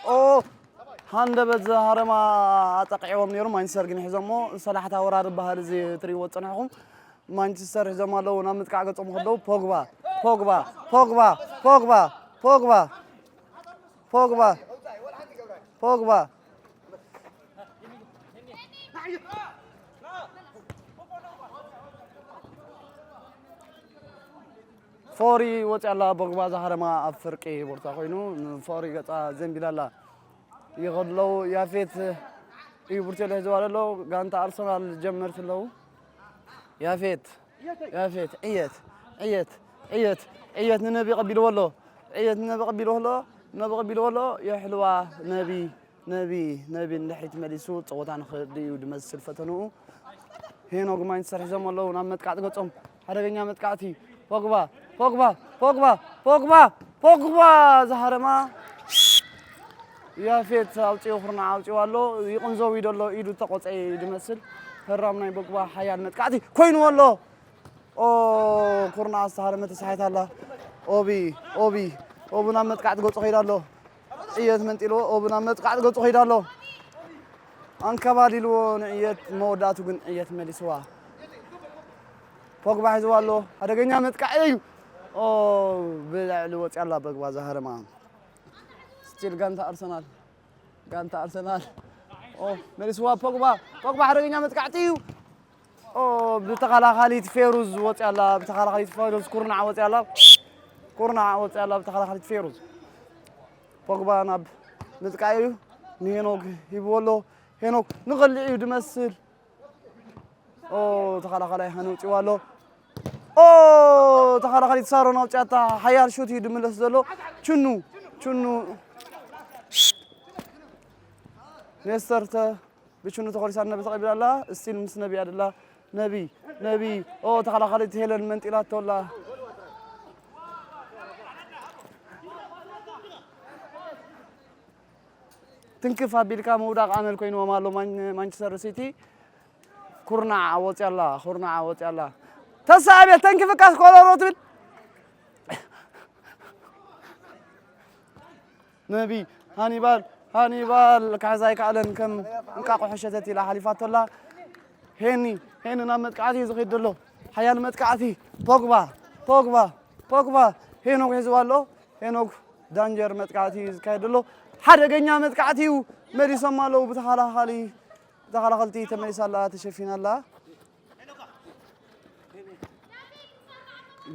ኦ፣ ሃንደበት ዝሃረማ ኣጠቂዕዎም ነይሩ። ማንቸስተር ግን ሒዞሞ። ሰላሕታ ወራር ዝበሃል እዚ ትሪእዎ ዝጸናሕኹም። ማንቸስተር ሒዞም ኣለዉ። ናብ ምጥቃዕ ገጾም ከለዉ ፖግባ፣ ፖግባ፣ ፖግባ፣ ፖግባ፣ ፖግባ፣ ፖግባ፣ ፖግባ። ፎሪ ወፂኣ ኣላ። ፖግባ ዝሃረማ ኣብ ፍርቂ ቦርታ ኮይኑ ንፎሪ ገፃ ዘንቢላ ኣላ። ይኸዱ ኣለዉ። ያፌት እዩ ብርቴሎ ሒዝዋ ዘሎ። ጋንታ ኣርሰናል ጀመርቲ ኣለዉ። ያፌት፣ ያፌት፣ ዕየት፣ ዕየት፣ ዕየት፣ ዕየት ንነቢ ቀቢልዎ ኣሎ። ዕየት ንነቢ ቀቢልዎ ኣሎ። ነቢ ቀቢልዎ ኣሎ። የሕልዋ ነቢ፣ ነቢ፣ ነቢ ንድሕሪት መሊሱ ጸወታ ንኽድእዩ ዝመስል ፈተንኡ። ሄኖግ ማንቸስተር ሒዞም ኣለዉ ናብ መጥቃዕቲ ገጾም። ሓደገኛ መጥቃዕቲ። ፖግባ፣ ፖግባ፣ ፖግባ፣ ፖግባ፣ ፖግባ ዝሃረማ። ያፌት ኣውፂኡ፣ ኩርናዕ ኣውፂኡ ኣሎ። ይቕንዘው እዩ ዘሎ፣ ኢዱ ተቆፀ እዩ ዝመስል። ፈራም ናይ ፖግባ ሓያል መጥቃዕቲ ኮይንዎ ኣሎ። ኦ፣ ኩርናዕ ዝተሃረመ ተሳሒታ ኣላ። ኦቢ፣ ኦቢ፣ ኦቢ ናብ መጥቃዕቲ ገፁ ከይዳ ኣሎ። ዕየት መንጢልዎ፣ ኦቢ ናብ መጥቃዕቲ ገፁ ከይዳ ኣሎ። ኣንከባሊልዎ ንዕየት፣ መወዳእቱ ግን ዕየት መሊስዋ። ፖግባ ሒዝዋ ኣሎ። ሓደገኛ መጥቃዕቲ እዩ። ኦ፣ ብልዕሊ ወፂኣ ኣላ ፖግባ ዝሃረማ። ስቲል ጋንታ ኣርሰናል። ጋንታ ኣርሰናል። ኦ፣ መሊስዋ ፖግባ። ፖግባ ሓደገኛ መጥቃዕቲ እዩ። ኦ፣ ብተኸላኻሊት ፌሩዝ ወፂኣ ኣላ። ብተኸላኻሊት ፌሩዝ ኩርናዕ ወፂኣ ኣላ። ኩርናዕ ወፂኣ ኣላ ብተኸላኻሊት ፌሩዝ። ፖግባ ናብ ምጥቃዕ እዩ። ንሄኖክ ሂብዎ ኣሎ። ሄኖክ ንቐልዕ እዩ ዝመስል። ኦ፣ ተኸላኻላይ ሃኒ ውፅዋ ኣሎ። ኦ፣ ተኸላኻሊት ሳሮን ኣውፅያታ። ሓያል ሹት እዩ ድምለስ ዘሎ። ችኑ፣ ችኑ። ኔስተር ተ-፣ ብችኑ ተኾሊሳ ነቢ ተቐቢላ ኣላ። ስቲል ምስ ነቢ ኣደላ። ነቢ፣ ነቢ። ኦ፣ ተኸላኻሊት ሄለን መንጢላቶ ኣላ። ትንክፍ ኣቢልካ ምውዳቕ ኣመል ኮይንዎም ኣሎ ማን-፣ ማንቸስተር ሲቲ። ኩርናዕ ወፂኣላ፣ ኩርናዕ ወፂኣላ። ተሳእቤት ተንኪፍካስ ኮለሎ ትብል። ነቢ፣ ሃኒባል፣ ሃኒባል ክሕዛ ኣይከኣለን፣ ከም እንቃቑሖ ሸተት ኢላ ሓሊፋቶ ኣላ። ሄኒ፣ ሄኒ ናብ መጥቃዕቲ እዩ ዝኸይድ ዘሎ። ሓያል መጥቃዕቲ። ፖግባ፣ ፖግባ፣ ፖግባ። ሄኖክ ሒዝዋ ኣሎ። ሄኖክ ዳንጀር መጥቃዕቲ እዩ ዝካየድ ዘሎ። ሓደገኛ መጥቃዕቲ እዩ። መሊሶም ኣለዉ ብተኸላኻሊ፣ ብተኸላኸልቲ ተመሊሳ ኣላ፣ ተሸፊና ኣላ።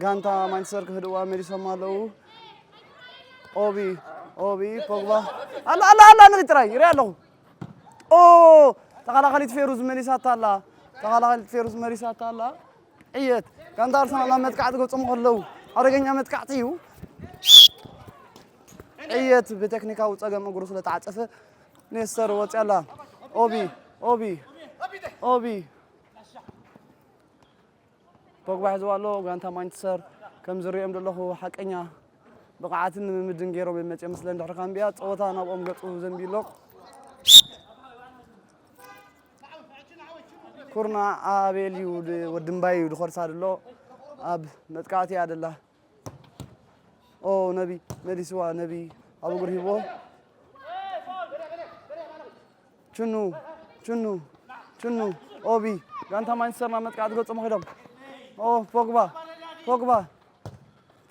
ጋንታ ማንቸስተር ክህድዋ መሊሶም ኣለዉ። ኦቢ፣ ኦቢ፣ ፖግባ። ኣላ፣ ኣላ፣ ኣላ፣ ንርኢ ጥራይ፣ ይርኢ ኣለኹ። ኦ፣ ተኸላኸሊት ፌሩዝ መሊሳታ ኣላ። ተኸላኸሊት ፌሩዝ መሊሳታ ኣላ። ዕየት፣ ጋንታ ኣርሰናል ናብ መጥቃዕቲ ገጾም ከለዉ፣ ሓደገኛ መጥቃዕቲ እዩ። ዕየት ብቴክኒካዊ ጸገም እግሩ ስለ ተዓጸፈ፣ ኔስተር ወጺኣ ኣላ። ኦቢ፣ ኦቢ፣ ኦቢ። ፖግባ ሒዝዋ ኣሎ። ጋንታ ማንቸስተር ከም ዝሪኦም ዘለኹ ሓቀኛ ብቕዓትን ልምምድን ገይሮም እዮም መፂኦም። ስለ እንድሕር ካምቢያ ፀወታ ናብኦም ገፁ ዘንቢሎ። ኩርና ኣቤል እዩ ድ-፣ ወዲ እምባይ እዩ ድኾርሳ ድሎ። ኣብ መጥቃዕቲ እያ ደላ። ኦ፣ ነቢ፣ መሊስዋ፣ ነቢ፣ ኣብ እግሩ ሂብዎ። ችኑ፣ ችኑ፣ ችኑ፣ ኦቢ፣ ጋንታ ማንቸስተር ናብ መጥቃዕቲ ገጾም ኸይዶም። ኦ፣ ፖግባ፣ ፖግባ፣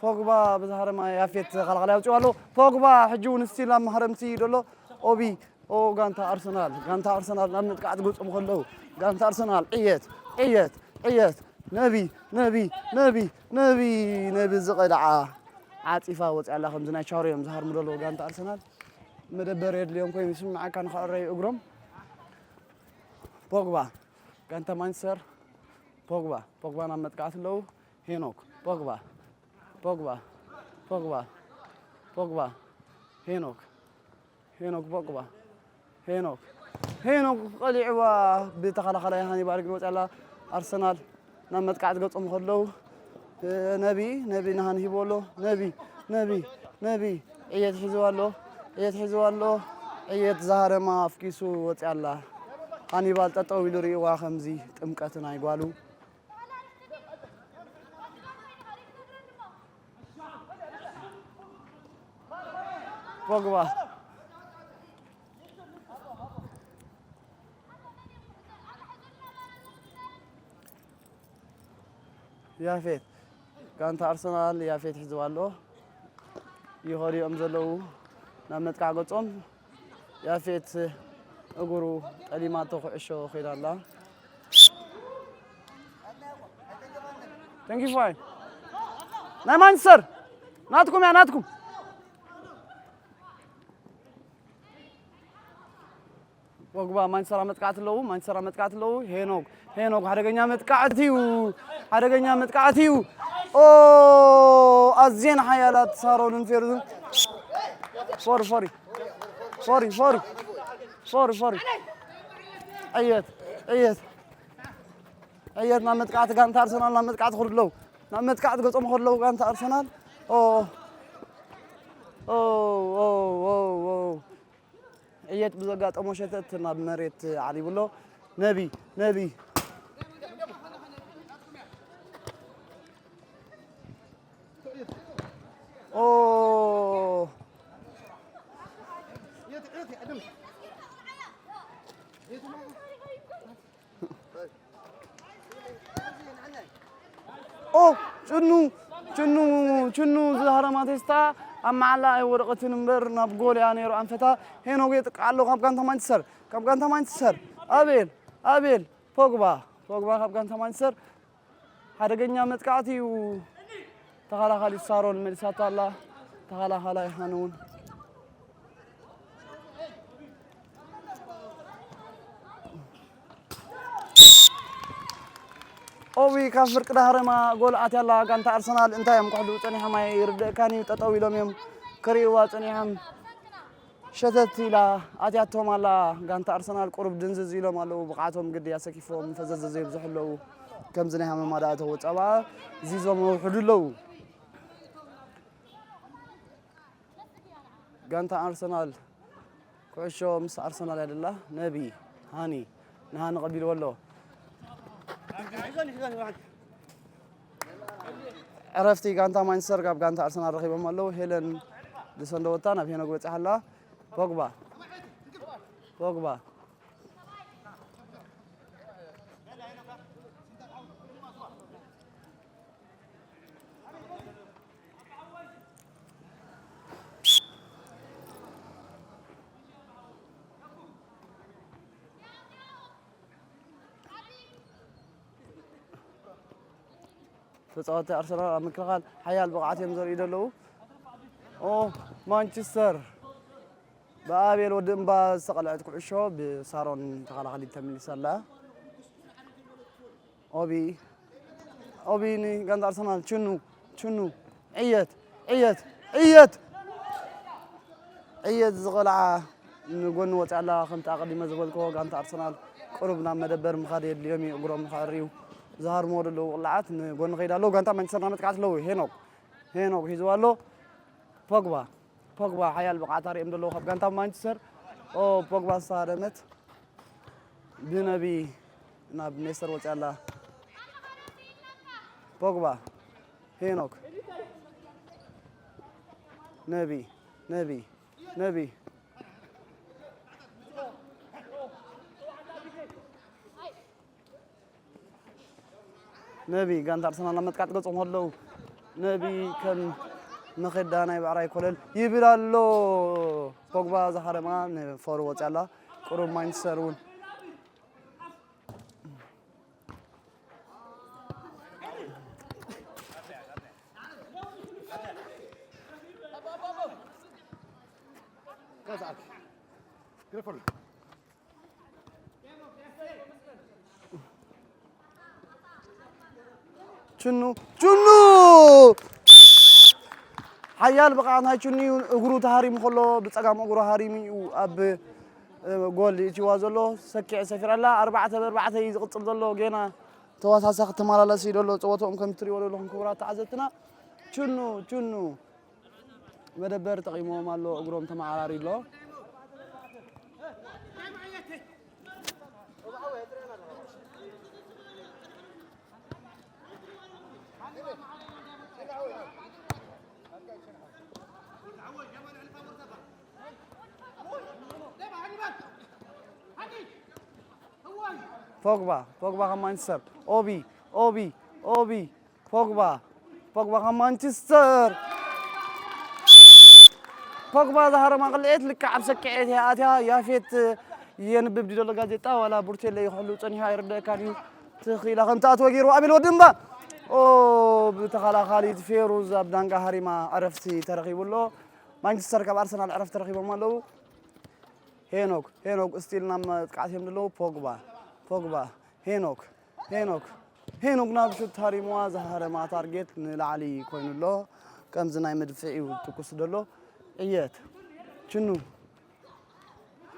ፖግባ ብዝሃረማ ያፌት ተኸላኻላይ ኣውፂኡ ኣሎ። ፖግባ ሕጂ እውን ስቲል ኣብ ማህረምቲ እዩ ዘሎ። ኦቢ፣ ኦ፣ ጋንታ ኣርሰናል፣ ጋንታ ኣርሰናል ናብ መጥቃዕቲ ገጾም ከለዉ፣ ጋንታ ኣርሰናል ዕየት፣ ዕየት፣ ዕየት፣ ነቢ፣ ነቢ፣ ነቢ፣ ነቢ፣ ነቢ ዝቐልዓ ዓጺፋ ወጺኣ ኣላ። ከምዚ ናይ ቻሮ እዮም ዝሃርሙ ዘለዉ ጋንታ ኣርሰናል። መደበር የድልዮም ኮይኑ ይስምዓካ ንኽዕረዩ እግሮም። ፖግባ፣ ጋንታ ማንቸስተር፣ ፖግባ፣ ፖግባ ናብ መጥቃዕቲ ኣለዉ። ሄኖክ፣ ፖግባ፣ ፖግባ፣ ፖግባ፣ ፖግባ፣ ሄኖክ፣ ሄኖክ ፖግባ፣ ሄኖክ፣ ሄኖክ ቀሊዕዋ ብተኸላኸላይ ሃኒባል ግን ወፅያ ኣላ። ኣርሰናል ናብ መጥቃዕቲ ገፆም ከለዉ፣ እ፣ ነቢ፣ ነቢ ንሃኒ ሂቡ ኣሎ። ነቢ፣ ነቢ፣ ነቢ፣ ዕየት ሒዝዋ ኣሎ። ዕየት ሒዝዋ ኣሎ። ዕየት ዝሃረማ ኣፍኪሱ ወፅያ ኣላ። ሃኒባል ጠጠው ኢሉ ርእይዋ ከምዚ ጥምቀት ናይ ጓሉ። ፖግባ። ያፌት። ጋንታ ኣርሰናል ያፌት ሒዝዋ ኣሎ። ይኸዱ እዮም ዘለዉ ናብ መጥቃዕ ገጾም። ያፌት እግሩ ጠሊማቶ ኩዕሾ ኸይዳ ኣላ። Thank you fine። ናይ ማንቸስተር ናትኩም እያ፣ ናትኩም። ፖግባ፣ ማንቸስተር ኣብ መጥቃዕቲ ኣለዉ፣ ማንቸስተር ኣብ መጥቃዕቲ ኣለዉ። ሄኖክ፣ ሄኖክ ሓደገኛ መጥቃዕቲ እዩ፣ ሓደገኛ መጥቃዕቲ እዩ። ኦ፣ ኣዝየን ሓያላት ሳሮንን ፌርዝን። ፎሪ፣ ፎሪ፣ ፎሪ፣ ፎሪ፣ ፎሪ፣ ፎሪ። ዕየት፣ ዕየት፣ ዕየት ናብ መጥቃዕቲ ጋንታ ኣርሰናል፣ ናብ መጥቃዕቲ ክዱ ኣለዉ፣ ናብ መጥቃዕቲ ገጾም ከለዉ ጋንታ ኣርሰናል። ኦ፣ ኦ፣ ኦ፣ ኦ፣ ኦ። ዕየት ብዘጋጠሞ ሸተት ናብ መሬት ዓሊቡ ኣሎ። ነቢ፣ ነቢ። ኦ። ኦ፣ ጭኑ፣ ጭኑ፣ ጭኑ ዝሃረማ ቴስታ ኣብ መዓላ ኣይወደቐትን እምበር ናብ ጎል እያ ነይሩ ኣንፈታ። ሄኖግ የጥቅዕ ኣሎ ካብ ጋንታ ማንቸስተር፣ ካብ ጋንታ ማንቸስተር። ኣቤል፣ ኣቤል፣ ፖግባ፣ ፖግባ ካብ ጋንታ ማንቸስተር። ሓደገኛ መጥቃዕቲ እዩ። ተኸላኻሊት ሳሮን መሊሳቶ ኣላ። ተኸላኻላይ ሃኒ እውን። ኦቢ ካብ ፍርቂ ዳህረማ ጎል ኣትያ ኣላ ጋንታ ኣርሰናል። እንታይ እዮም ክሕልዉ ጸኒሖም ኣይርደእካን እዩ። ጠጠው ኢሎም እዮም ክርእይዋ ጸኒሖም። ሸተት ኢላ ኣትያቶም ኣላ። ጋንታ ኣርሰናል ቁሩብ ድንዝዝ ኢሎም ኣለዉ። ብቕዓቶም ግዲ ኣሰኪፎም ፈዘዘ ዘየብዝሑ ኣለዉ። ከምዚ ናይ ሃመማ ደኣ ተወ ጸባ ዚዞም ኣውሕዱ ኣለዉ። ጋንታ ኣርሰናል ኩዕሾ ምስ ኣርሰናል እያ ደላ። ነቢ ሃኒ ንሃኒ ቀቢልዎ ኣሎ። ዕረፍቲ ጋንታ ማንቸስተር ካብ ጋንታ ኣርሰናል ረኺቦም ኣለዉ። ሄለን ዝሰንደወታ ናብ ሄኖግ በጺሓ ኣላ። ፖግባ፣ ፖግባ። ተጻወትቲ ኣርሰናል ኣብ ምክልኻል ሓያል ብቕዓት እዮም ዘርእዩ ዘለዉ። ኦ፣ ማንቸስተር ብኣቤል ወዲ እምባ ዝተቐልዐት ኩዕሾ ብሳሮን ተኸላኻሊት ተመሊሳ ኣላ። ኦቢ፣ ኦቢ ንጋንታ ኣርሰናል፣ ችኑ፣ ችኑ፣ ዕየት፣ ዕየት፣ ዕየት፣ ዕየት ዝቐልዓ ንጎኒ ወፅያ ኣላ። ከምቲ ኣቐዲመ ዝበልክዎ ጋንታ ኣርሰናል ቁሩብ ናብ መደበር ምኻድ የድልዮም እዩ፣ እግሮም ንኸዕርዩ። ዝሃርምዎ ዘለዉ ቅልዓት ንጎኒ ከይዳ ኣለዉ። ጋንታ ማንቸስተር እናመጥቃዕት ኣለዉ። ሄኖክ፣ ሄኖክ ሒዝዋ ኣሎ። ፖግባ፣ ፖግባ ሓያል ብቕዓት ኣርእዮም ዘለዉ ካብ ጋንታ ማንቸስተር። ኦ፣ ፖግባ ዝተሃደመት ብነቢ ናብ ኔስተር ወፂኣ ኣላ። ፖግባ፣ ሄኖክ፣ ነቢ፣ ነቢ፣ ነቢ። ነቢ ጋንታ ኣርሰናል ናብ መጥቃዕቲ ገጾም ከለዉ፣ ነቢ ከም መኸዳ ናይ ብዕራይ ኮለል ይብል ኣሎ። ፖግባ ዝሃረማ ንፎር ወጽያ ኣላ። ቁሩብ ማንቸስተር እውን። ችኑ፣ ችኑ! ሓያል ብቕዓት ናይ ችኑ እዩ። እግሩ ተሃሪሙ ከሎ ብጸጋም እግሩ ሃሪሙ እዩ ኣብ፣ እ፣ ጎል ይእትዋ ዘሎ። ሰኪዐ ሰፊራ ኣላ። ኣርባዕተ ብ ኣርባዕተ እዩ ዝቕጽል ዘሎ። ጌና ተዋሳሲ ክትመላለስ እዩ ዘሎ። ጸወትኦም ከም እትሪእዎ ዘለኹም ክቡራት ተዓዘብትና። ችኑ፣ ችኑ! መደበር ጠቒምዎም ኣሎ፣ እግሮም ተመዓራሪ ኣሎ። ፖግባ፣ ፖግባ ካብ ማንቸስተር። ኦቢ፣ ኦቢ፣ ኦቢ። ፖግባ፣ ፖግባ ካብ ማንቸስተር። ፖግባ ዝሃረማ ቅልዒት ልክዕ ኣብ ሰኪዐት እያ ኣትያ። ያፌት የንብብ ድዩ ዘሎ ጋዜጣ ዋላ ቡርቴለ ይኽሕሉ ጸኒሑ ኣይርደእካን እዩ። ትኽኢላ ከም ትኣትዎ ገይሩ ኣቤል ወዲ እምባ። ኦ፣ ብተኸላኻሊት ፌሩዝ ኣብ ዳንጋ ሃሪማ ዕረፍቲ ተረኺቡ ኣሎ። ማንቸስተር ካብ ኣርሰናል ዕረፍቲ ተረኺቦም ኣለዉ። ሄኖክ፣ ሄኖክ ስቲል ናብ መጥቃዕቲ እዮም ዘለዉ። ፖግባ፣ ፖግባ፣ ሄኖክ፣ ሄኖክ፣ ሄኖክ ናብ ሹት ሃሪምዋ ዝሃረማ ታርጌት ንላዕሊ ኮይኑ ኣሎ። ከምዚ ናይ መድፍዒ እዩ ትኩስ ዘሎ። ዕየት፣ ችኑ፣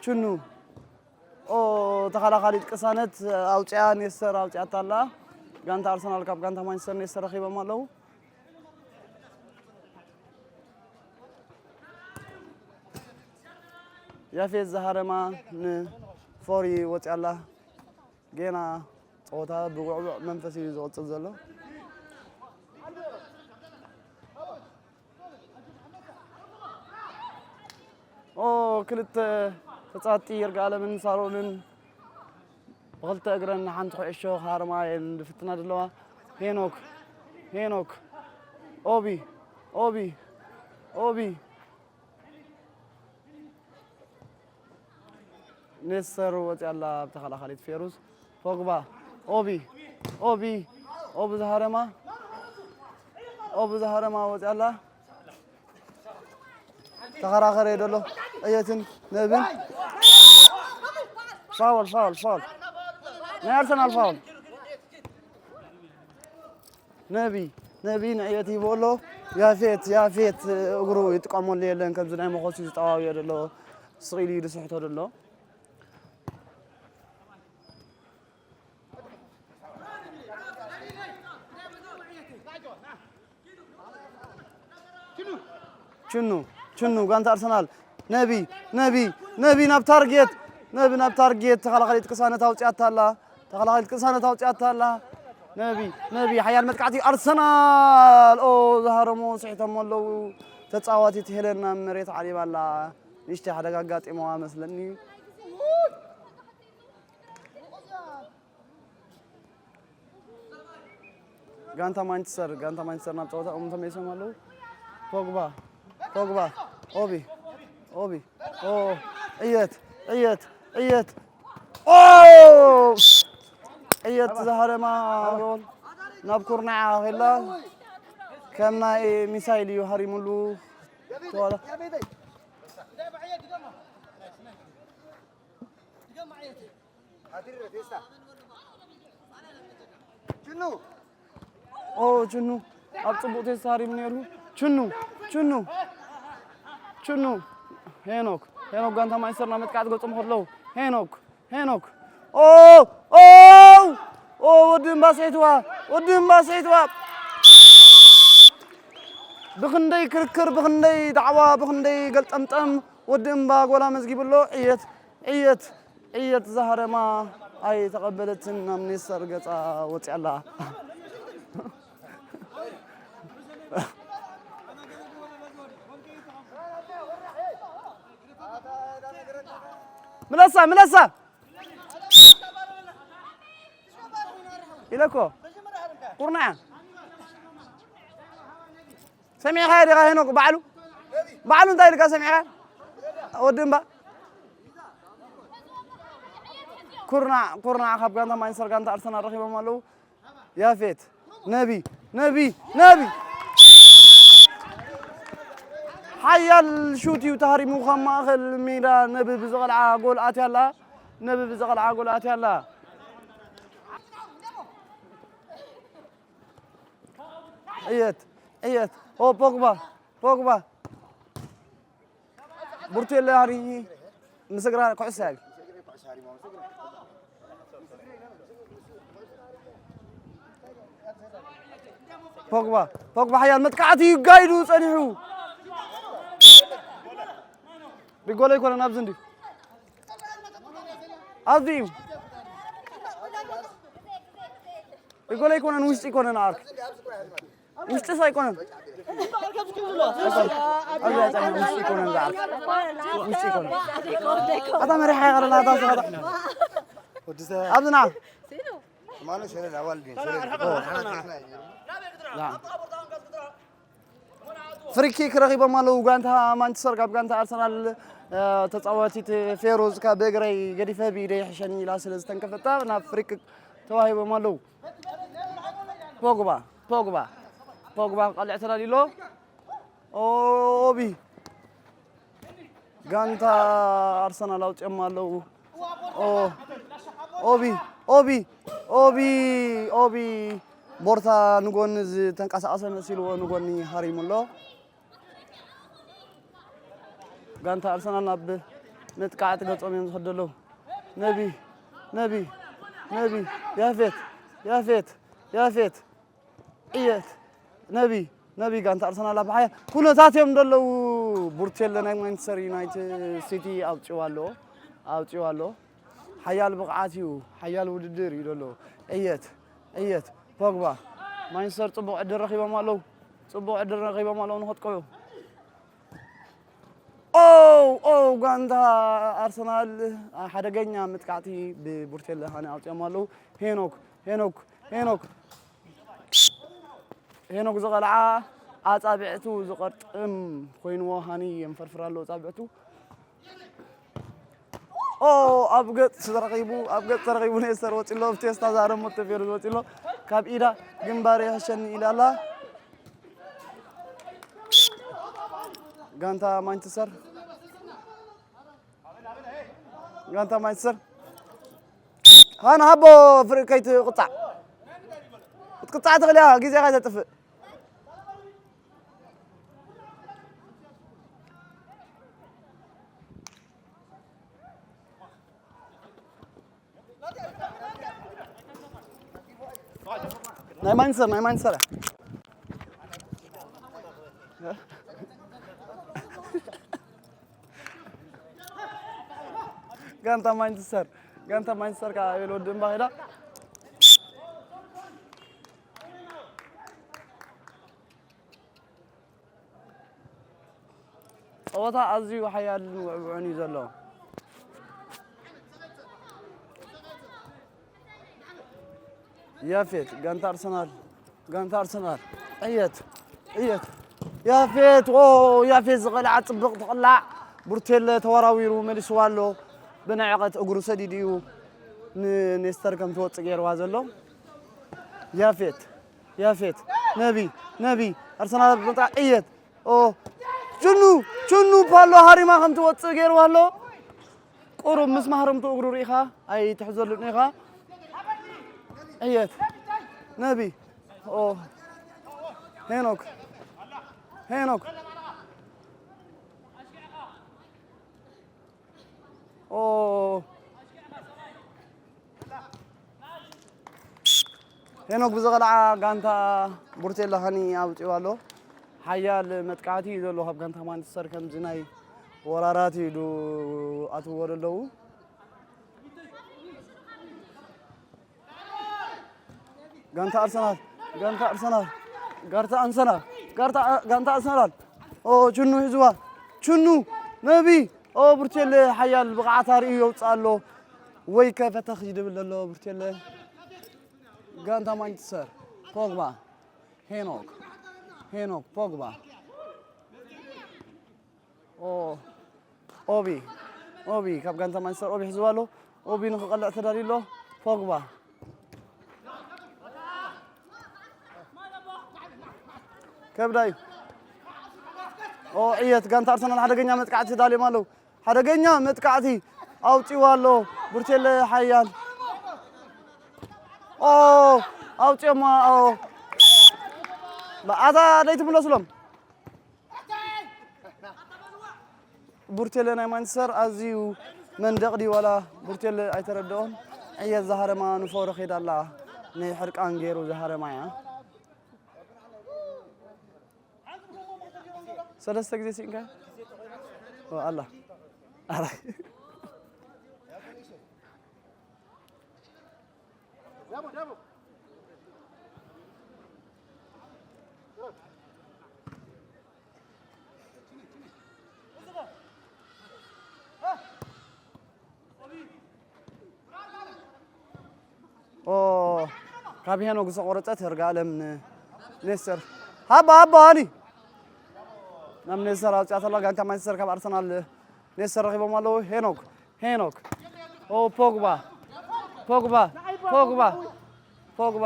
ችኑ። ኦ፣ ተኸላኻሊት ቅሳነት ኣውፅያ፣ ኔስተር ኣውፅያታ ኣላ። ጋንታ ኣርሰናል ካብ ጋንታ ማንቸስተር ኔስተር ረኺቦም ኣለዉ። ያፌት ዝሃረማ ንፎሪ ወፅያ ኣላ። ጌና ፀወታ ብጉዕጉዕ መንፈስ እዩ ዝቕፅል ዘሎ። ኦ፣ ክልተ ተፃወትቲ ይርጋለምን ሳሮንን ብኽልተ እግረን ንሓንቲ ኩዕሾ ክሃርማ እየን ዝፍትና ዘለዋ። ሄኖክ፣ ሄኖክ፣ ኦቢ፣ ኦቢ፣ ኦቢ። ኔስተር ወፂኣ ኣላ ኣብ ተኸላኻሊት ፌሩዝ። ፖግባ፣ ኦቢ፣ ኦቢ፣ ኦቢ ዝሃረማ፣ ኦቢ ዝሃረማ ወፂኣ ኣላ። ተኸራኸረ ደሎ። እየትን ነብን። ፋውል፣ ፋውል፣ ፋውል። ናይ ኣርሰናል ፋውል። ነቢ፣ ነቢ ንዕየት ሂቦ ኣሎ። ያፌት፣ ያፌት እግሩ ይጥቀመሉ የለን። ከምዚ ናይ መኾሲ ዝጠዋውዮ ደሎ። ስቕ ኢሉ እዩ ዝስሕቶ ደሎ። ችኑ፣ ችኑ፣ ጋንታ ኣርሰናል። ነቢ፣ ነቢ፣ ነቢ ናብ ታርጌት፣ ነቢ ናብ ታርጌት። ተኸላኻሊት ቅሳነት ኣውፅኣታ ኣላ። ተኸላኻሊት ቅሳነት ኣውፅኣታ ኣላ። ነቢ፣ ነቢ፣ ሓያል መጥቃዕቲ ኣርሰናል። ኦ፣ ዝሃረሞ ስሒቶሞ ኣለዉ። ተፃዋቲት ሄለን ናብ መሬት ዓሊባ ኣላ። ንእሽተይ ሓደጋ ኣጋጢመዋ መስለኒ። ጋንታ ማንቸስተር፣ ጋንታ ማንቸስተር ናብ ፀወታኦም ተመሊሶም ኣለዉ። ፖግባ፣ ፖግባ፣ ኦቢ፣ ኦቢ፣ ኦ፣ ዕየት፣ ዕየት፣ ዕየት። ኦ! ዕየት ዝሃረማ ጎል ናብ ኩርናዕ ኣኺላ። ከም ናይ ሚሳይል እዩ ሃሪሙሉ። ተዋላ። ኦ፣ ችኑ ኣብ ጽቡቕ ቴስታ ሃሪሙ ነይሩ። ችኑ፣ ችኑ፣ ችኑ። ሄኖክ፣ ሄኖክ ጋንታ ማንቸስተር ናብ መጥቃዕቲ ገጾም ከለዉ። ሄኖክ፣ ሄኖክ። ኦ፣ ኦ፣ ኦ፣ ወዲ እምባ ስሒትዋ፣ ወዲ እምባ ስሒትዋ። ብኽንደይ ክርክር፣ ብኽንደይ ዳዕዋ፣ ብኽንደይ ገልጠምጠም ወዲ እምባ ጎል ኣመዝጊቡ ኣሎ። ዕየት፣ ዕየት። ዕየት ዝሃረማ ኣይተቐበለትን፣ ናብ ኔስተር ገጻ ወጺኣላ። ምለሳ፣ ምለሳ! ኢለ እኮ። ቁርናዕ። ሰሚዕኻዮ ዲኻ ሄኖክ? ባዕሉ፣ ባዕሉ እንታይ ኢልካ ሰሚዕኻ? ወዲ እምባ። ኩርናዕ፣ ኩርናዕ ካብ ጋንታ ማንቸስተር ጋንታ ኣርሰናል ረኺቦም ኣለዉ። ያፌት፣ ነቢ፣ ነቢ፣ ነቢ! ሓያል ሹት እዩ ተሃሪሙ ካብ ማእከል ሜዳ። ነቢ ብዝቐልዓ ጎል ኣትያ ኣላ። ነቢ ብዝቐልዓ ጎል ኣትያ ኣላ። ዕየት፣ ዕየት። ኦ፣ ፖግባ፣ ፖግባ። ቡርቴለ ሃሪ ምስ እግራ ኩዕሶ ያል። ፖግባ፣ ፖግባ ሓያል መጥቃዕቲ ይጋይዱ ጸኒሑ። ብጎል ኣይኮነን ኣብዚ እንዲ። ኣብዚ እዩ። ብጎል ኣይኮነን ውሽጢ ይኮነን ዓርክ። ውሽጢስ ኣይኮነን። ኣብዚ ኣይኮነን፣ ውሽጢ ይኮነን ዝዓርክ። ውሽጢ ይኮነን። ኣታ መሪሓ ይቐረና፣ ኣታ ስኻታ። ኣብዚ ና። ፍሪኪክ ረኺቦም ኣለዉ። ጋንታ ማንቸስተር ካብ ጋንታ ኣርሰናል፣ እ፣ ተጻዋቲት ፌሮዝ ካብ ብእግረይ ገዲፈ ብኢደይ ይሕሸኒ ኢላ ስለ ዝተንከፈታ ናብ ፍሪኪክ ተዋሂቦም ኣለዉ። ፖግባ፣ ፖግባ፣ ፖግባ ክቐልዕ ተዳልዩ ኣሎ። ኦቢ፣ ጋንታ ኣርሰናል ኣውጺኦም ኣለዉ። ኦ፣ ኦቢ፣ ኦቢ፣ ኦቢ፣ ኦቢ፣ ቦርታ ንጎኒ ዝተንቀሳቐሰ መሲልዎ ንጎኒ ሃሪሙ ኣሎ። ጋንታ ኣርሰናል ናብ መጥቃዕቲ ገጾም እዮም ዝኸዱ ኣለዉ። ነቢ፣ ነቢ፣ ነቢ፣ ያፌት፣ ያፌት፣ ያፌት። ዕየት ነቢ፣ ነቢ ጋንታ ኣርሰናል ኣብ ሓያ ኩነታት እዮም ዘለዉ። ቡርቴለ ናይ ማንቸስተር ዩናይትድ ሲቲ ኣውጺዋ ኣሎ፣ ኣውጺዋ ኣሎ። ሓያል ብቕዓት እዩ፣ ሓያል ውድድር እዩ ዘሎ። ዕየት፣ ዕየት፣ ፖግባ፣ ማንቸስተር ጽቡቕ ዕድል ረኺቦም ኣለዉ፣ ጽቡቕ ዕድል ረኺቦም ኣለዉ ንኸጥቅዑ። ኦ፣ ኦ፣ ጋንታ ኣርሰናል ሓደገኛ መጥቃዕቲ ብቡርቴለ ሃኒ ኣውጺኦም ኣለዉ። ሄኖክ፣ ሄኖክ፣ ሄኖክ፣ ሄኖክ ዝቐልዓ ኣጻብዕቱ ዝቐርጥም ኮይንዎ ሃኒ የንፈርፍር ኣሎ ኣጻብዕቱ። ኦ፣ ኣብ ገጽ ተረኺቡ፣ ኣብ ገጽ ተረኺቡ ኔስተር ወጺሎ፣ ኣብ ቴስታ ዛረሞ ተፌሩ ወጺሎ። ካብ ኢዳ ግንባር ይሕሸኒ ኢላ ኣላ። ጋንታ ማንቸስተር፣ ጋንታ ማንቸስተር። ሃን ሃቦ ፍሪ ከይትቕጻዕ። ክትቅጻዕ ትኽእል እያ፣ ግዜኻ ኣይተጥፍእ። ናይ ማንቸስተር፣ ናይ ማንቸስተር። ጋንታ ማንቸስተር፣ ጋንታ ማንቸስተር ከኣ ኣቤል ወዲ እምባ ኸይዳ። ጸወታ ኣዝዩ ሓያልን ውዕውዕን እዩ ዘሎ። ያፌት፣ ጋንታ ኣርሰናል፣ ጋንታ ኣርሰናል። ዕየት፣ ዕየት። ያፌት፣ ኦ፣ ያፌት ዝቐልዓ ጽብቕ ትቕላዕ። ቡርቴለ ተወራዊሩ መሊስዋ ኣሎ። ብንዕቐት እግሩ ሰዲዱ እዩ ንኔስተር ከም ትወጽእ ገይርዋ ዘሎ። ያፌት፣ ያፌት፣ ነቢ፣ ነቢ፣ ኣርሰናል ብምጥቃዕ ዕየት። ኦ፣ ችኑ፣ ችኑ ፓሎ ሃሪማ ከም ትወጽእ ገይርዋ ኣሎ። ቁሩብ ምስ ማህረምቱ እግሩ ርኢኻ ኣይትሕዘሉን ኢኻ። ዕየት፣ ነቢ፣ ኦ፣ ሄኖክ፣ ሄኖክ። ኦ፣ ሄኖክ ብዝቐልዓ ጋንታ ቡርቴላ ሃኒ ኣውጺኡ ኣሎ። ሓያል መጥቃዕቲ እዩ ዘሎ ካብ ጋንታ ማንቸስተር፣ ከምዚ ናይ ወራራት ኢሉ ኣትዎ ዘለዉ። ጋንታ ኣርሰናል፣ ጋንታ ኣርሰናል፣ ጋንታ ኣርሰናል፣ ጋንታ፣ ጋንታ ኣርሰናል። ኦ፣ ችኑ ሒዝዋ። ችኑ፣ ነቢ። ኦ፣ ቡርቴለ ሓያል ብቕዓት ኣርእዩ የውጽእ ኣሎ። ወይ ከ ፈተኽ ይድብል ዘሎ ቡርቴለ። ጋንታ ማንቸስተር፣ ፖግባ፣ ሄኖክ፣ ሄኖክ፣ ፖግባ። ኦ፣ ኦቢ፣ ኦቢ፣ ካብ ጋንታ ማንቸስተር ኦቢ ሒዝዋ ኣሎ። ኦቢ ንኽቐልዕ ተዳልዩ ኣሎ። ፖግባ። ከብዳዩ። ኦ፣ ዕየት ጋንታ ኣርሰናል ሓደገኛ መጥቃዕቲ ተዳልዮም ኣለዉ። ሓደገኛ መጥቃዕቲ ኣውጺእዋ ኣሎ። ቡርቴለ ሓያል። ኦ፣ ኣውጺኦማ። ኦ። ኣታ ደይትምለሱሎም። ቡርቴለ ናይ ማንቸስተር ኣዝዩ መንደቕ ድዩ ዋላ ቡርቴለ ኣይተረድኦን። ዕየት ዝሃረማ ንፎሮ ከይዳ ኣላ። ናይ ሕርቃን ገይሩ ዝሃረማ እያ። ሰለስተ ግዜ ስኢንካ? ኦ፣ ኣላ። ኣራይ። ኦ፣ ካብ ሄኖግ ዝተቆረጸት ይርጋለም ን-፣ ኔስተር። ሃባ፣ ሃባ፣ ሃኒ። ናብ ኔስተር ኣውጽኣት ኣላ። ጋንታ ማንቸስተር ካብ ኣርሰናል ኔስተር ረኺቦም ኣለዉ። ሄኖግ፣ ሄኖግ። ኦ፣ ፖግባ፣ ፖግባ፣ ፖግባ፣ ፖግባ።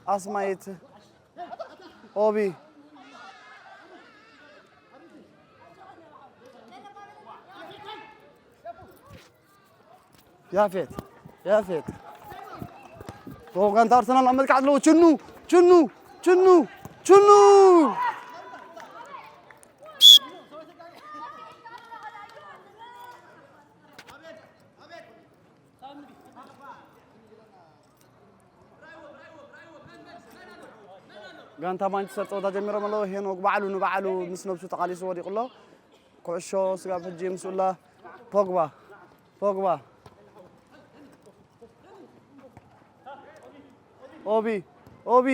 ኣስማይት፣ ኦቢ። ያፌት፣ ያፌት። ኦ፣ ጋንታ ኣርሰናል ኣብ መጥቃዕቲ ኣለዎ። ችኑ፣ ችኑ፣ ችኑ፣ ችኑ። ጋንታ ማንቸስተር ጸወታ ጀሚሮም ኣለዉ። ሄኖክ ባዕሉ ንባዕሉ ምስ ነብሱ ተቓሊሱ ወዲቑ ኣሎ። ኩዕሾ ስጋብ ሕጂ ምስኡላ። ፖግባ፣ ፖግባ። ኦቢ፣ ኦቢ።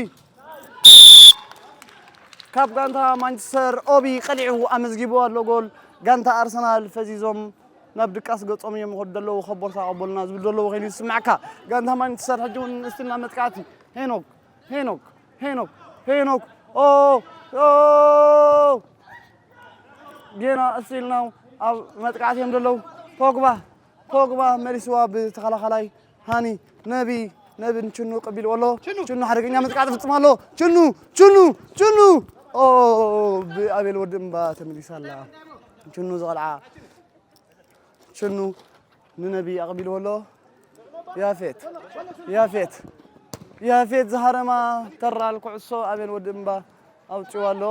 ካብ ጋንታ ማንቸስተር ኦቢ ቀሊዑ ኣመዝጊቡ ኣሎ ጎል። ጋንታ ኣርሰናል ፈዚዞም ናብ ድቃስ ገጾም እዮም ይኸዱ ዘለዉ። ከቦርታ ቀበሉና ዝብሉ ዘለዉ ኮይኑ ይስማዕካ። ጋንታ ማንቸስተር ሕጂ እውን እስቲልና መጥቃዕቲ። ሄኖክ፣ ሄኖክ፣ ሄኖክ፣ ሄኖክ። ኦ፣ ኦ። ጌና እስቲልና ኣብ መጥቃዕቲ እዮም ዘለዉ። ፖግባ፣ ፖግባ መሊስዋ ብተኸላኸላይ ሃኒ፣ ነቢ፣ ነቢ ንችኑ ቀቢልዎ ኣሎ። ችኑ። ችኑ ሓደገኛ መጥቃዕቲ ፍጽም ኣሎ። ችኑ፣ ችኑ፣ ችኑ። ኦ፣ ብኣቤል ወዲ እምባ ተመሊሳ ኣላ። ችኑ ዝቐልዓ። ችኑ ንነቢ ኣቐቢልዎ ኣሎ። ያፌት፣ ያፌት፣ ያፌት ዝሃረማ ተራል ኩዕሶ ኣቤል ወዲ እምባ ኣውጺዋ ኣሎ።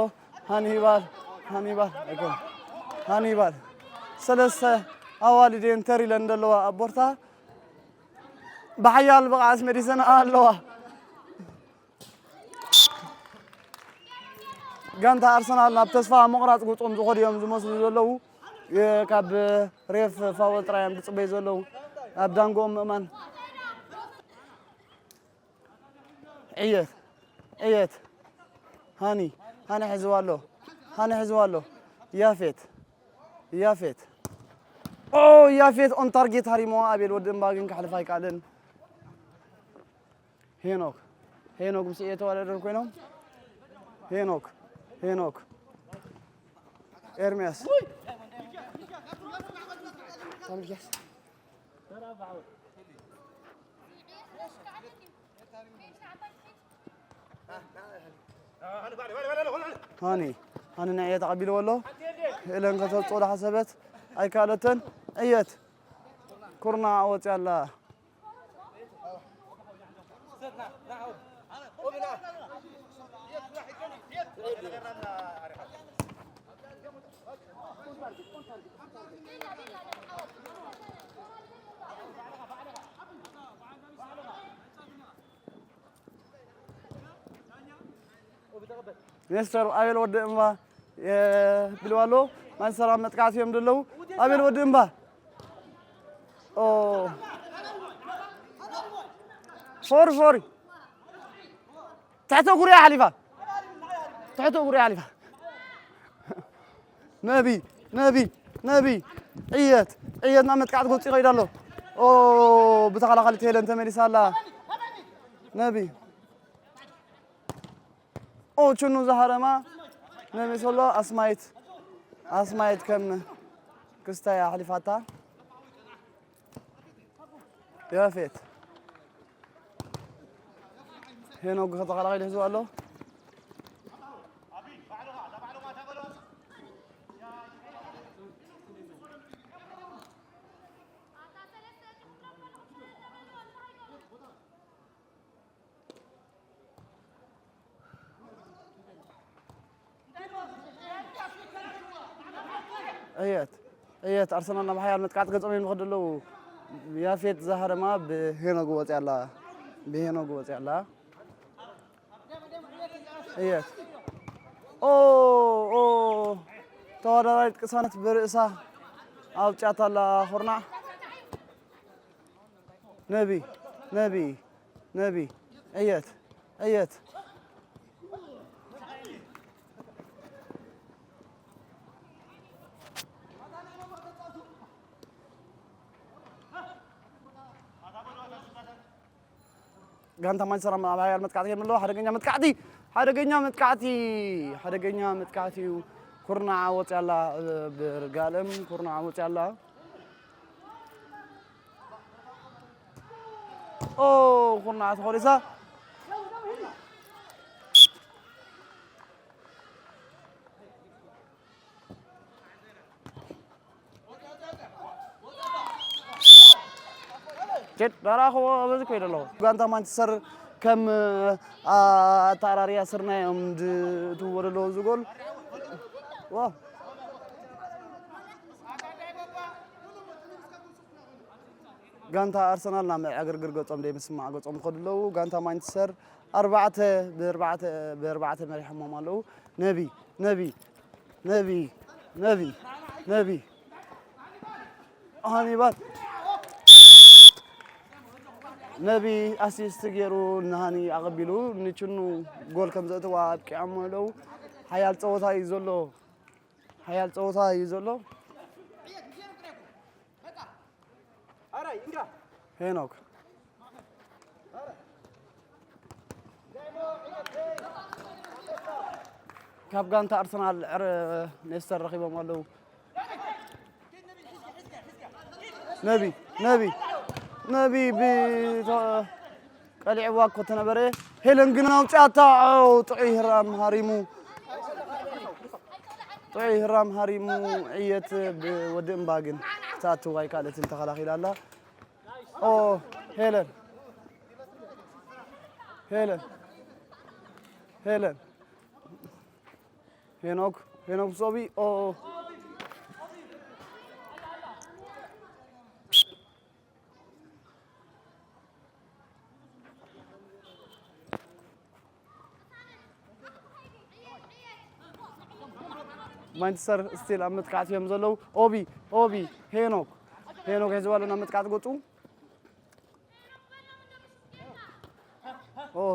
ሃኒባል፣ ሃኒባል፣ ኣይኮን። ሃኒባል። ሰለስተ ኣዋልድ እየን ተር ኢለን ዘለዋ ኣብ ቦርታ። ብሓያል ብቕዓት መዲሰን ኣለዋ። ጋንታ ኣርሰናል ናብ ተስፋ ምቑራጽ ጉጾም ዝኾዱ እዮም ዝመስሉ ዘለዉ። የ-፣ ካብ ሬፍ ፋወል ጥራይ እዮም ዝጽበዩ ዘለዉ። ኣብ ዳንጎኦም ምእማን። ዕየት፣ ዕየት። ሃኒ፣ ሃኒ ሒዝዋ ኣሎ። ሃኒ ሒዝዋ ኣሎ። ያፌት፣ ያፌት። ኦ፣ ያፌት ኦን ታርጌት ሃሪሞ ኣቤል ወዲ እምባ ግን ክሕልፍ ኣይከኣለን። ሄኖክ፣ ሄኖክ ምስ እየ ተወዳደሩ ኮይኖም። ሄኖክ፣ ሄኖክ። ኤርሚያስ። ሃኒ፣ ሃኒ ንዕየት ኣቐቢልዎ ኣሎ። ኤለን ከተውፅኦ ዳሓሰበት ኣይከኣለትን። ዕየት ኩርና ወፂኣ ኣላ። ሚስተር ኣቤል ወዲ እምባ የብልዋ ኣሎ። ማንቸስተር ኣብ መጥቃዕቲ እዮም ዘለዉ። ኣቤል ወዲ እምባ። ኦ። ሶሪ፣ ሶሪ። ትሕቲ እግሩ እያ ሓሊፋ። ትሕቲ እግሩ እያ ሓሊፋ። ነቢ፣ ነቢ፣ ነቢ። ዕየት፣ ዕየት ናብ መጥቃዕቲ ገጹ ይኸይድ ኣሎ። ኦ፣ ብተኸላኻሊት ሄለን ተመሊሳ ኣላ። ነቢ። ኦ፣ ችኑ ዝሃረማ ነቢ ሶሎ ኣስማይት፣ ኣስማይት ከም ክስታይ ኣሕሊፋታ። ያፌት። ሄኖግ ከተኸላኸል ይሕዝዋ ኣሎ። ዕየት፣ ዕየት፣ ኣርሰናል ናብ ሓያል መጥቃዕቲ ገጾም እዮም ዝኸዱ ኣለዉ። ያፌት ዛሃረማ ብሄኖግ ወፂኣ ኣላ። ብሄኖግ ወፂኣ ኣላ። እየት። ኦ፣ ኦ፣ ተወዳዳሪት ቅሳነት ብርእሳ ኣውፂኣታ ኣላ ኩርናዕ። ነቢ፣ ነቢ፣ ነቢ፣ እየት፣ እየት። ጋንታ ማንቸስተር ኣብ ሓያል መጥቃዕቲ ገይሮም ኣለዉ። ሓደገኛ መጥቃዕቲ፣ ሓደገኛ መጥቃዕቲ፣ ሓደገኛ መጥቃዕቲ እዩ። ኩርናዕ ወፂኣ ኣላ፣ ብርጋለም ኩርናዕ ወፂኣ ኣላ። ኦ፣ ኩርናዕ ተኾሊሳ። ኬድ ዳራኸዎ በዚ ኮይደ ኣለኹ። ጋንታ ማንቸስተር ከም፣ አ፣ ኣተኣራርያ ስርናይ እዮም ዝእትውዎ ዘለዉ እዚ ጎል። ዋው። ጋንታ ኣርሰናል ናብ ዕግርግር ገጾም ደይ ምስማዕ ገጾም ይኸዱ ኣለዉ። ጋንታ ማንቸስተር ኣርባዕተ ብኣርባዕተ፣ ብኣርባዕተ መሪሖሞም ኣለዉ። ነቢ፣ ነቢ፣ ነቢ፣ ነቢ፣ ነቢ። ሃኒባል። ነቢ ኣሲስት ገይሩ ንሃኒ ኣቐቢሉ ንችኑ ጎል ከም ዘእትዋ ኣብቂዖም ኣለዉ። ሓያል ጸወታ እዩ ዘሎ። ሓያል ጸወታ እዩ ዘሎ። ሄኖክ። ካብ ጋንታ ኣርሰናል ዕረ ኔስተር ረኺቦም ኣለዉ። ነቢ፣ ነቢ፣ ነቢ ብ-፣ ተ-፣ ቀሊዕዋ እኮ ተነበረ። ሄለን ግን ኣውፅኣታ። ኣው፣ ጥዑይ ህራም ሃሪሙ። ጥዑይ ህራም ሃሪሙ። ዕየት ብወዲ እምባ ግን ክትኣትው ኣይከኣለትን፣ ተኸላኺላ ኣላ። ኦ፣ ሄለን። ሄለን። ሄለን። ሄኖክ፣ ሄኖክ ሶቢ፣ ኦ። ማንቸስተር ስቲል ኣብ መጥቃዕቲ እዮም ዘለዉ። ኦቢ፣ ኦቢ፣ ሄኖክ፣ ሄኖክ ሒዝዋ ኣሎ ናብ መጥቃዕቲ ገጹ። ኦ።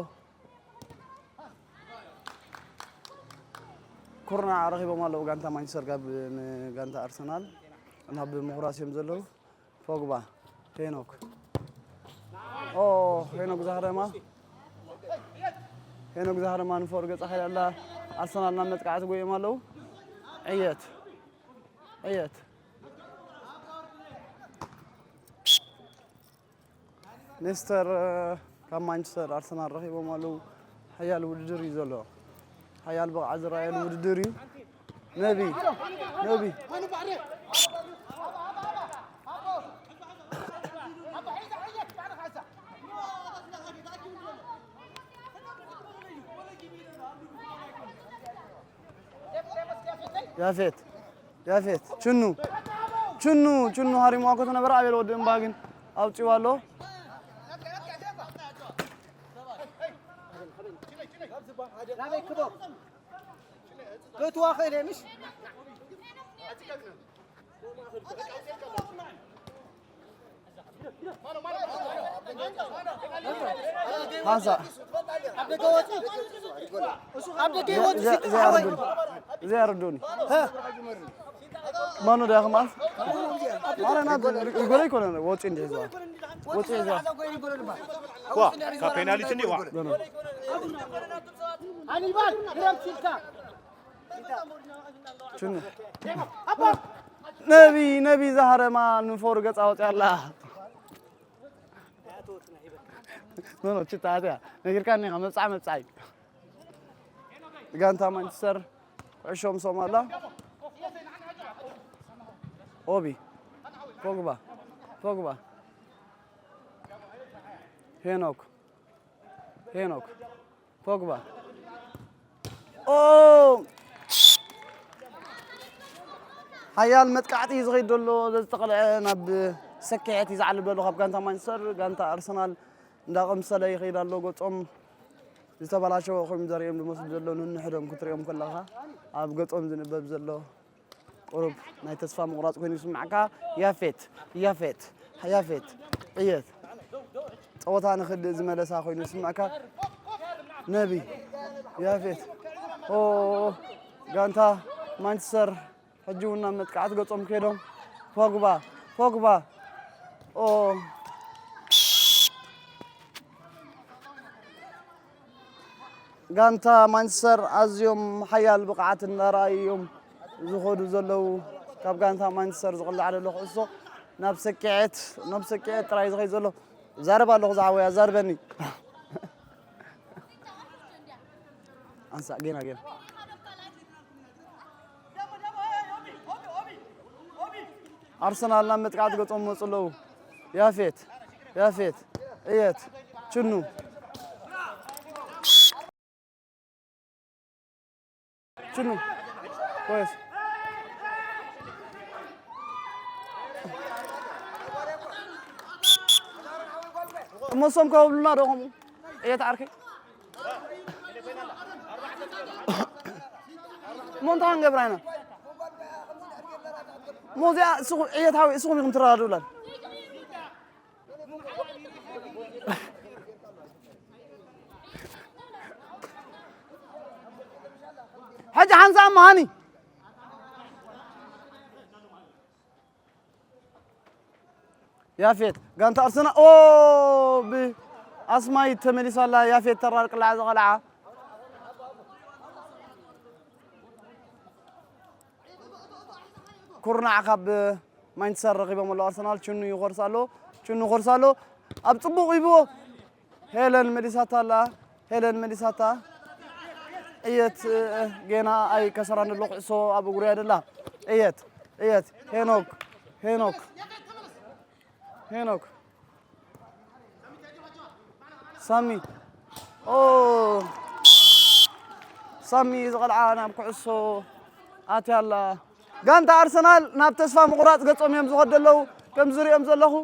ኩርናዕ ረኺቦም ኣለዉ ጋንታ ማንቸስተር ካብ ንጋንታ ኣርሰናል ናብ ምኹራስ እዮም ዘለዉ። ፖግባ፣ ሄኖክ። ኦ፣ ሄኖክ ዛህረማ። ሄኖክ ዛህረማ ንፎር ገጻ ከይዳ ኣላ። ኣርሰናል ናብ መጥቃዕቲ ጎዮም ኣለዉ። ዕየት። ዕየት። ኔስተር ካብ ማንቸስተር ኣርሰናል ረኺቦም ኣለዉ። ሓያል ውድድር እዩ ዘሎ። ሓያል ብቕዓት ዝረኣየሉ ውድድር እዩ። ነቢ፣ ነቢ። ያፌት፣ ያፌት፣ ችኑ፣ ችኑ፣ ችኑ ሃሪምዋ እኮ ተነበረ። ኣቤል ወዲ እምባ ግን ኣውጺዋ ኣሎ። ክትዋ ኽእል እየ፣ ምሽ? ሓንሳእ። ኣብ ደገ ይወጽእ ዘ-፣ ዘ-፣ ዘይኣረዱኒ። ዘይኣረዱኒ። ማኑ ዳ ከማን? ማረና፣ ሪጎል ኣይኮነን፣ ወጪ እንዲህ ይዘዋል። ወጪ ይዘዋል። ዋ፣ ካብ ፔናልቲ እንዲህ ዋ። ሃኒባል፣ ግረም ሲልካ። ችኑ። ነቢ፣ ነቢ ዛህረማ ንፎር ገጻ ወጽያ ኣላ። ኖ፣ ኖ፣ ችታ ኣትያ። ነጊርካኒ ኢኻ፣ መብጻዓ፣ መብጻዓ እዩ። ጋንታ ማንቸስተር ኩዕሾ ምሶም ኣላ። ኦቢ። ፖግባ። ፖግባ። ሄኖክ። ሄኖክ። ፖግባ። ኦ! ሓያል መጥቃዕቲ እዩ ዝኸይድ ዘሎ። ዘዝተቐልዐ ናብ ሰኪዐት እዩ ዝዓልብ ዘሎ ካብ ጋንታ ማንቸስተር። ጋንታ ኣርሰናል እንዳቐምሰለ ይኸይድ ኣሎ። ገጾም ዝተበላሸወ ኮይኑ ዘርእዮም ዝመስሉ ዘሎ፣ ንንሕዶም ክትሪኦም ከለኻ ኣብ ገጾም ዝንበብ ዘሎ ቁሩብ ናይ ተስፋ ምቑራጽ ኮይኑ ይስምዓካ። ያፌት፣ ያፌት፣ ያፌት፣ ዕየት፣ ጸወታ ንኽልእ ዝመለሳ ኮይኑ ይስምዓካ። ነቢ፣ ያፌት፣ ኦ፣ ጋንታ ማንቸስተር ሕጂ እውን ናብ መጥቃዕቲ ገጾም ከይዶም። ፖግባ፣ ፖግባ፣ ኦ፣ ጋንታ ማንቸስተር ኣዝዮም ሓያል ብቕዓት እናረኣዩ እዮም ዝኸዱ ዘለዉ። ካብ ጋንታ ማንቸስተር ዝቕላዕ ዘሎ ኩዕሶ ናብ ሰኪዐት፣ ናብ ሰኪዐት ጥራይ ዝኸይድ ዘሎ። ዛረብ ኣለኹ ዝሓወይ፣ ኣዛርበኒ። ኣንሳእ፣ ጌና፣ ጌና። ኣርሰናል ናብ መጥቃዕቲ ገጾም መጹ ኣለዉ። ያፌት፣ ያፌት፣ እየት፣ ችኑ፣ ችኑ፣ ኮይስ። እሞ እሶም ከብሉና ዶ ከምኡ? እየት ዓርከይ። እሞ እንታይ ክንገብር ኢና? እሞ እዚኣ እስኹ-፣ እየት ሓወይ፣ እስኹም ኢኹም ትረዳድኡላን። ሕጂ ሓንሳእ እሞ ሃኒ። ያፌት፣ ጋንታ ኣርሰናል፣ ኦ፣ ብኣስማይት ተመሊሳ ኣላ። ያፌት ተራር ቅላዕ ዝቐልዓ። ኩርናዕ ካብ ማንቸስተር ረኺቦም ኣለዉ ኣርሰናል። ችኑ ይኾርስ ኣሎ፣ ችኑ ይኾርስ ኣሎ። ኣብ ጽቡቕ ሂብዎ። ሄለን መሊሳታ ኣላ፣ ሄለን መሊሳታ። እየት፣ እ፣ ጌና ኣይከሰራን ኣሎ፣ ኩዕሶ ኣብ እግሩ እያ ደላ። እየት፣ እየት፣ ሄኖክ፣ ሄኖክ፣ ሄኖክ። ሳሚ። ኦ። ሳሚ ዝቐልዓ ናብ ኩዕሶ ኣትያ ኣላ። ጋንታ ኣርሰናል ናብ ተስፋ ምቑራጽ ገጾም እዮም ዝኸዱ ዘለዉ፣ ከም ዝሪኦም ዘለኹ።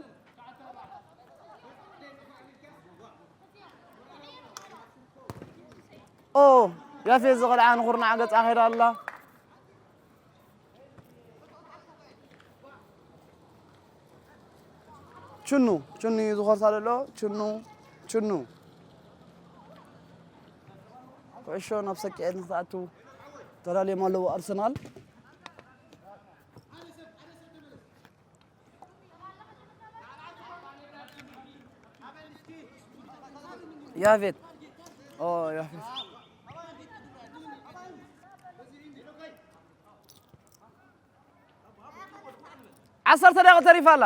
ኦ፣ ያፌት ዝቐልዓ ንኹርናዕ ገጻ ከይዳ ኣላ። ችኑ፣ ችኑ እዩ ዝኾርሳ ዘሎ። ችኑ፣ ችኑ። ኩዕሾ ናብ ሰኪዐት ንክትኣቱ ተዳልዮም ኣለዉ ኣርሰናል። ያፌት። ኦ፣ ያፌት። ዓሰርተ ደቂቕ ተሪፋ ኣላ።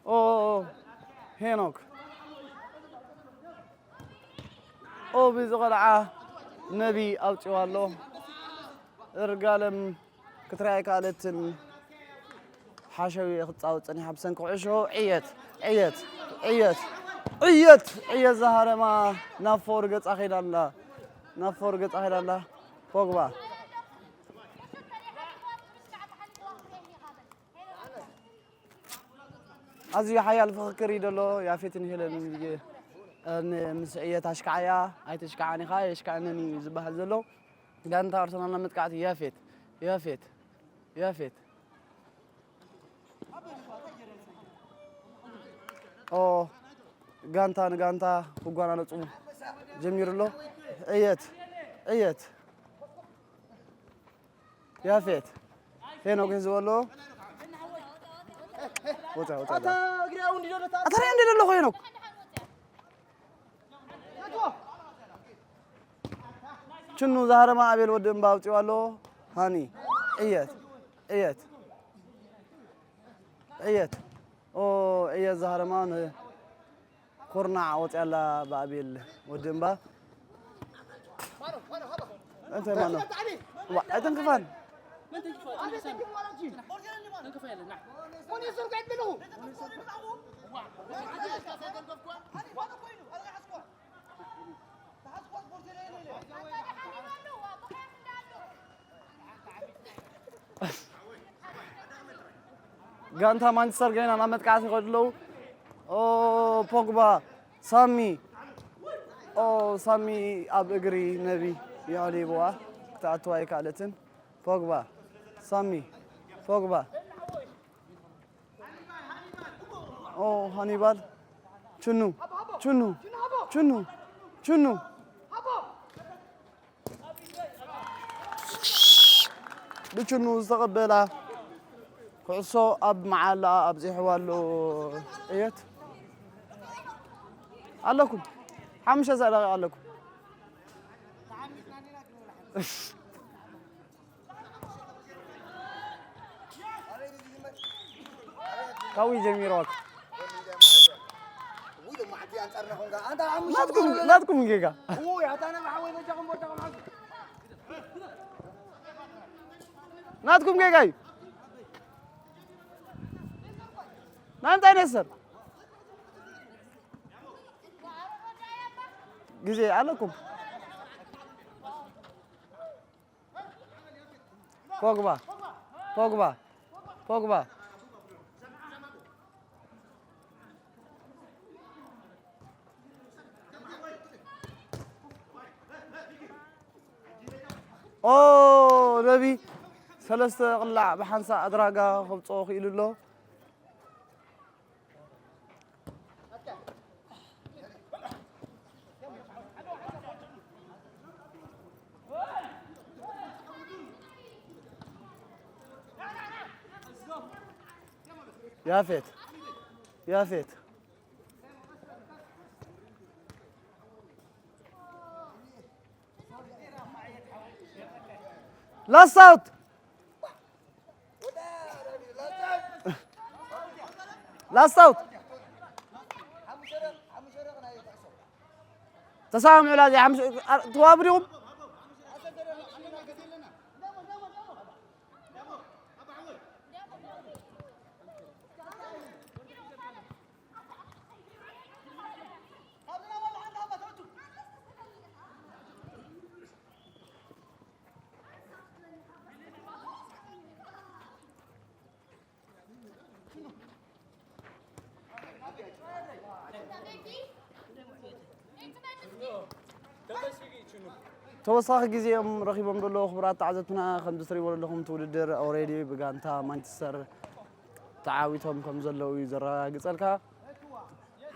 ኦ፣ ኦ፣ ኦ፣ ሄኖክ። ኦ፣ ብዝቐልዓ ነቢ ኣውጺዋ ኣሎ። እርጋለም ክትረኣይ ከኣለትን ሓሸውየ ክትጻወት ጸኒሓ ብሰንኪ ኩዕሾ። ዕየት፣ ዕየት፣ ዕየት፣ ዕየት፣ ዕየት ዝሃረማ ናብ ፎር ገጻ ከይዳ ኣላ። ናብ ፎር ገጻ ከይዳ ኣላ። ፖግባ። ኣዝዩ ሓያል ፍኽክር እዩ ዘሎ። ያፌትን ሄለንን እ፣ ን-፣ ምስ ዕየት ኣሽካዕያ ኣይተሽካዕን ኢኻ፣ የሽካዕነን እዩ ዝበሃል ዘሎ። ጋንታ ኣርሰናል ናብ መጥቃዕቲ። ያፌት፣ ያፌት፣ ያፌት። ኦ፣ ጋንታ ንጋንታ ክጓናነጹ ጀሚሩ ኣሎ። ዕየት፣ ዕየት። ያፌት። ሄኖክ ሒዝዎ ኣሎ። ወጻ፣ ወጻ፣ ኣታ ወጻ። እግሪ ኣው እንዲዶ ነታ ኣታ ሪኣ እንዲዶ ኣለኹ ሄኖክ። ችኑ ዛህረማ ኣቤል ወዲ እምባ ኣውጺኡ ኣሎ። ሃኒ። ዕየት። ዕየት። ዕየት። ኦ፣ ዕየት ዛህረማ ን-፣ ኩርናዕ ወፂኣላ ብኣቤል ወዲ እምባ። እንታይ ማለት ነው? ዋ፣ ኣይተንክፋን። ጋንታ ማንቸስተር ገና ናብ መጥቃዕቲ ይኸዱ ኣለዉ። ኦ፣ ፖግባ፣ ሳሚ። ኦ፣ ሳሚ ኣብ እግሪ ነቢ የዕሊብዋ ክትኣትዋ ኣይከኣለትን። ፖግባ፣ ሳሚ፣ ፖግባ። ኦ፣ ሃኒባል። ችኑ፣ ችኑ፣ ችኑ፣ ችኑ። ብችኑ ዝተቐበላ ኩዕሶ ኣብ መዓላ ኣብዚሕዋ ኣሎ። ዕየት ኣለኩም። ሓሙሽተ ደቂቃ ኣለኩም። ካብኡ ጀሚርዋ። ናትኩም፣ ናትኩም ጌጋ። ናትኩም ጌጋ እዩ። ናይ እንታይ ነሰር? ግዜ ኣለኩም። ፖግባ፣ ፖግባ፣ ፖግባ። ኦ፣ ነቢ ሰለስተ ቅላዕ ብሓንሳእ ኣድራጋ ከብጽኦ ክኢሉ ኣሎ። ያፌት፣ ያፌት። ላስት ኣውት! ላስት ኣውት! ተሰማምዑ ላዚ ሓምሽ-፣ ኣ-፣ ትዋብ ዲኹም? ተወሳኺ ግዜ እዮም ረኺቦም ዘለዉ ክቡራት ተዓዘብትና። ከምዚ ትሪእዎ ዘለኹም እቲ ውድድር ኦልሬዲ ብጋንታ ማንቸስተር ተዓዊቶም ከም ዘለዉ እዩ ዘረጋግጸልካ።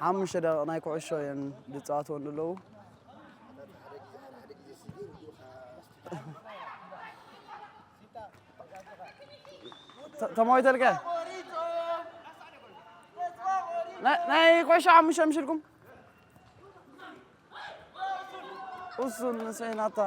ሓሙሽተ ደቂቕ ናይ ኩዕሾ እየን ዝጻወትወን ዘለዉ። ተ-፣ ተማዊተልካ? ናይ፣ ናይ ኩዕሾ ሓሙሽተ ምሽልኩም? እሱን ንስዒናታ።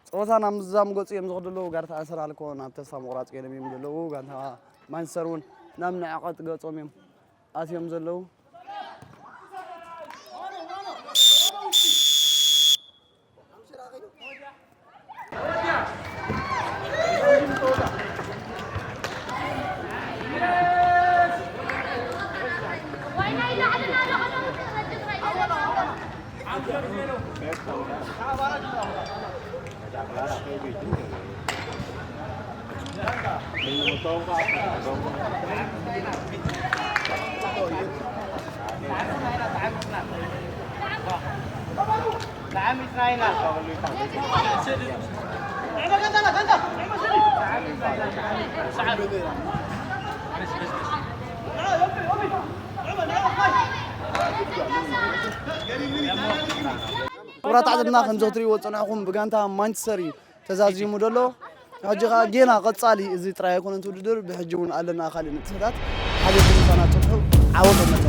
ጸወታ ናብ ምዝዛም ገጹ እዮም ዝኸዱ ኣለዉ። ጋንታ ኣርሰናል እኮ ናብ ተስፋ ምቑራጽ ገይሮም እዮም ዘለዉ። ጋንታ ማንቸስተር እውን ናብ ንዕቐት ገጾም እዮም ኣትዮም ዘለዉ። ክቡራት ተዓዘብትና፣ ከም ዘውትር ዝጸንሕኩም ብጋንታ ማንቸስተር እዩ ተዛዚሙ ዘሎ። ሕጂ ኸኣ ጌና ቀጻሊ እዚ ጥራይ ኣይኮነን እቲ ውድድር፣ ብሕጂ እውን ኣለና ካልእ ንጥፈታት። ሓገዝ ምሳና ጽንሑ። ዓወት ኣመልካ።